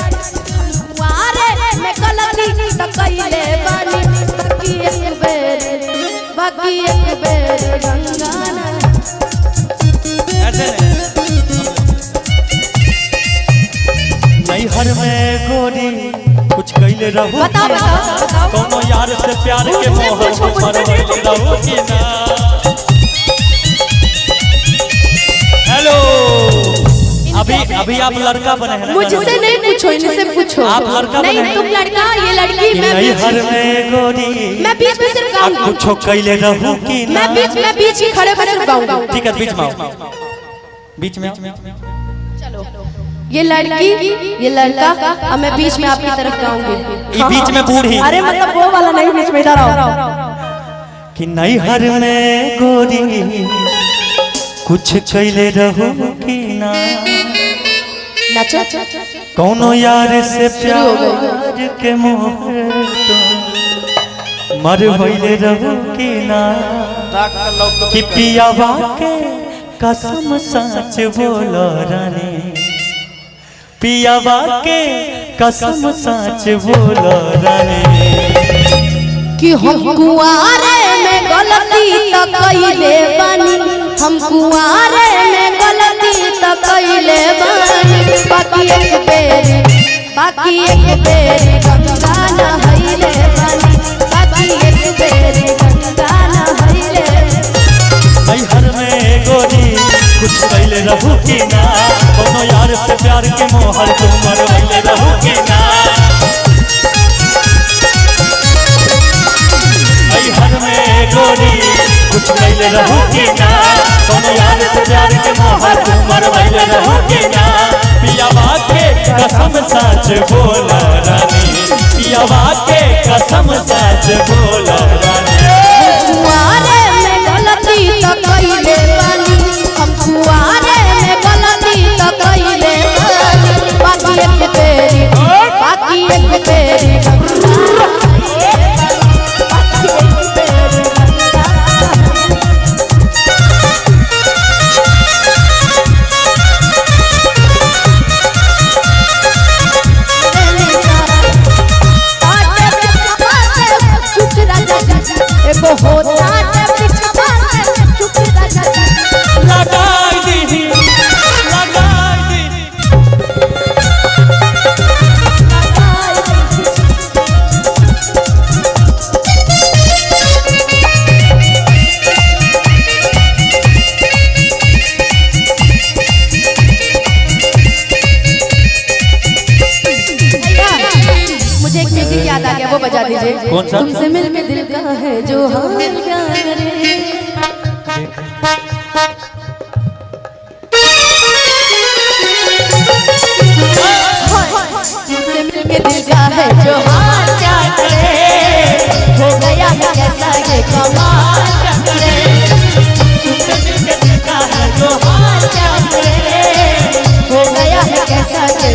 कुआरे में गलती त कइले बानी, बाकी एक बेर, बाकी एक बेर गंगा ना। ऐसे नहीं। नैहर में गोरी कुछ कैले रहू, बताओ बताओ बताओ। कोनो यार से प्यार के मुझसे मोह पूछो, मुझसे मरवैले रहू कि ना। हेलो, अभी अभी आप लड़का बने हैं ना? मुझसे नहीं पूछो, इनसे पूछो। आप लड़का नहीं, बने। तुम लड़का, ये लड़की, कि मैं बीच, नैहर में गोरी मैं बीच में सिर्फ आप गाऊंगी। कुछ कैले रहू कि ना। मैं बीच ही खड़े होकर सिर्फ गाऊंगी। ठीक है, बीच में आओ, बीच में आओ। चलो, ये लड़की, ये लड़का, अब मैं बीच में आपकी तरफ गाऊंगी। ये बीच में बूढ़ी। अरे मतलब वो वाला नहीं, बीच में इधर आओ। कि नैहर में गोरी कुछ कैले रहू कि ना, नाचो। कोनो यार से शुरू हो गई। प्यार के मोह तो मरवैले रहू कि ना। कि पियावा के कसम सच बोलो रानी, पियावा के कसम सच बोलो रानी। कि हम कुआरे में गलती त कइले बानी, हम कुआरे में गलती त कइले बानी, बाकी एक बेर, बाकी एक बेर गंगा नहइले बानी, बाकी एक बेर गंगा नहइले। नैहर में गोरी कुछ कैले रहू कि ना, कोनो यार से प्यार के मोहर तुम मरवैले रहू कि ना। नैहर में गोरी कुछ कैले रहू कि ना, कोनो यार से प्यार के मोहर तुम मरवैले रहू कि ना। पियावा के कसम सच बोल रानी, पियावा के कसम सच बोल रानी। कुआरे में गलती त कइले बानी, हम कुआरे में गलती त कइले बानी, बाकी एक बेरी, बाकी एक बेरी गंगा नहइले बानी, बाकी एक बेरी गंगा। एगो होता पिछवा से चुप राजा जी। लगाई दीही, लगाई दीही। मुझे एक म्यूजिक याद आ गया, वो बजा दीजिए। कौन सा? तुमसे मिलके दिल का है जो हाल क्या करे। तुमसे मिलके दिल का है जो हाल क्या करे, हो गया है कैसा ये कमाल क्या करे। तुमसे मिलके दिल का है जो हाल क्या करे, हो गया है कैसा ये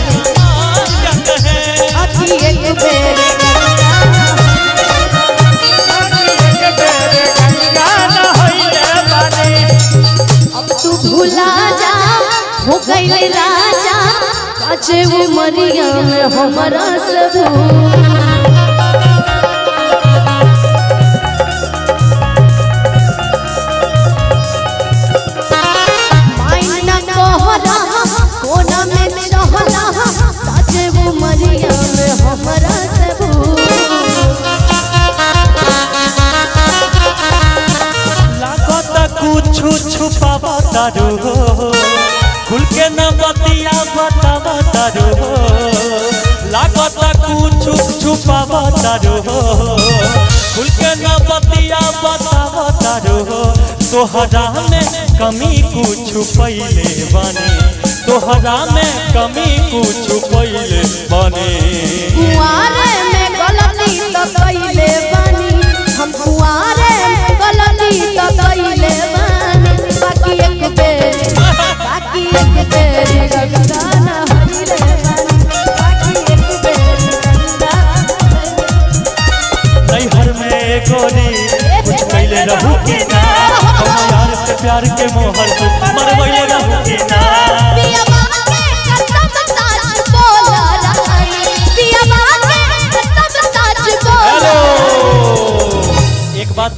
बाकी एक बेर अब तू भूला जा, हो गई राजा, काचे उमरिया में हमारा सब। मायना कोहरा कोना में चहला, काचे उमरिया में हमारा सब। लागत कुछ छुपावा तारू हो, खुल के न बतिया बतावा तारू हो। लागत कुछ छुपावा तारू हो, खुल के न बतिया बतावा तारू हो। तोहरा में कमी कुछ पहिले बानी, तोहरा में कमी कुछ पहिले बानी। कुआरे में गलती त कइले बानी, हम कुआरे में गलती त कइले बानी, बाकी एक बेर, बाकी एक बेर गंगा नहइले बानी, बाकी एक बेर गंगा। नैहर में गोरी कुछ कैले रहू कि ना, कोनो यार से प्यार के मोहर तू मरवैले रहू कि ना। पियवा के कसम सच बोल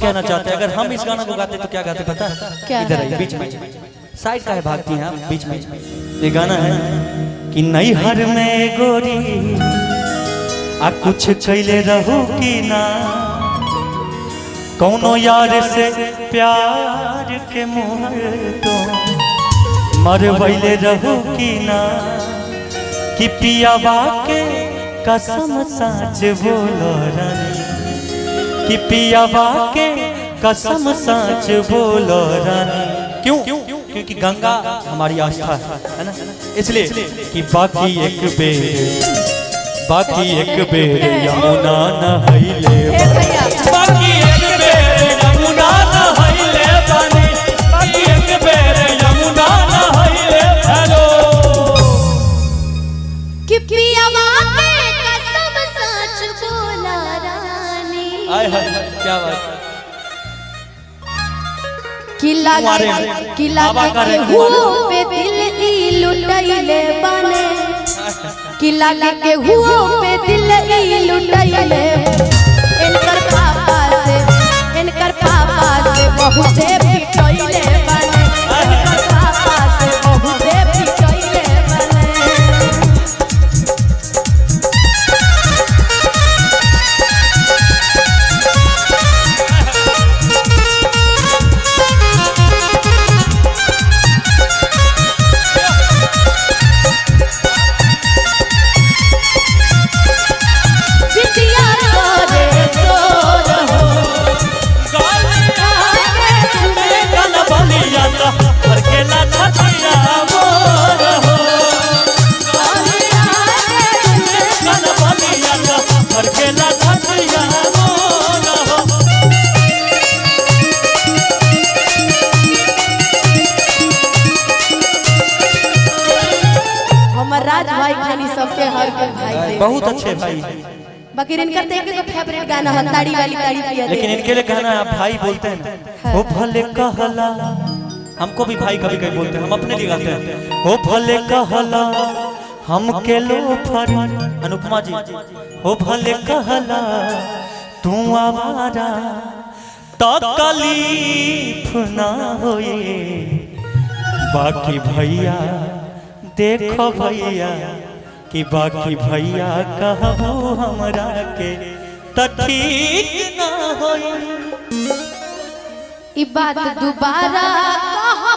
कहना चाहते हैं? अगर हम इस गाना को गाते तो क्या गाते पता है? क्या? इधर आइए, बीच में साइड का है, भागती हैं आप बीच में। ये गाना है कि नैहर में गोरी आ कुछ कैले रहू कि ना, कौनो यार से प्यार के मोहर तो मरवैले रहू कि ना, कि पियावा के कसम साच बोलो रानी, कि पियावा के कसम साच बोलो रानी। क्यों? क्योंकि गंगा हमारी आस्था है ना, इसलिए कि बाकी एक बेर, बाकी एक बेर यमुना नहैले, हे भैया, बाकी एक बेर यमुना नहैले बानी, बाकी एक बेर यमुना नहैले। हेलो कि पियावा के कसम सच बोला रानी, आय हाय, क्या बात है। किला कुंवारे में। किला बाबा का के रे हुओ कुंवारे। पे दिल ई लुटैले बने, किला के हुओ पे दिल ई लुटैले, इनकर पापा से, इनकर पापा से बहुते पिटैले बने, इनकर पापा से बहुते पिटैले बने। बिटिया करे सोर हो, हमर राज भाई खानी सबके हर के भाई थे। बहुत अच्छे भाई, बाकी इनकर तो एक फेवरेट गाना है ताड़ी वाली ताड़ी पिया दे। लेकिन इनके लिए कहना है, आप भाई बोलते हैं ना, हो भले कहला, हमको भी भाई कभी कभी बोलते हैं, हम अपने लिए गाते हैं। हो भले कहला हमके लोफर, अनुपमा जी, हो भले कहला तू आवारा तकलीफ ना होए, बाकी भैया देखो भैया कि बाकी भैया कहबो हमरा के त ठीक ना होई। ई बात दोबारा कहो।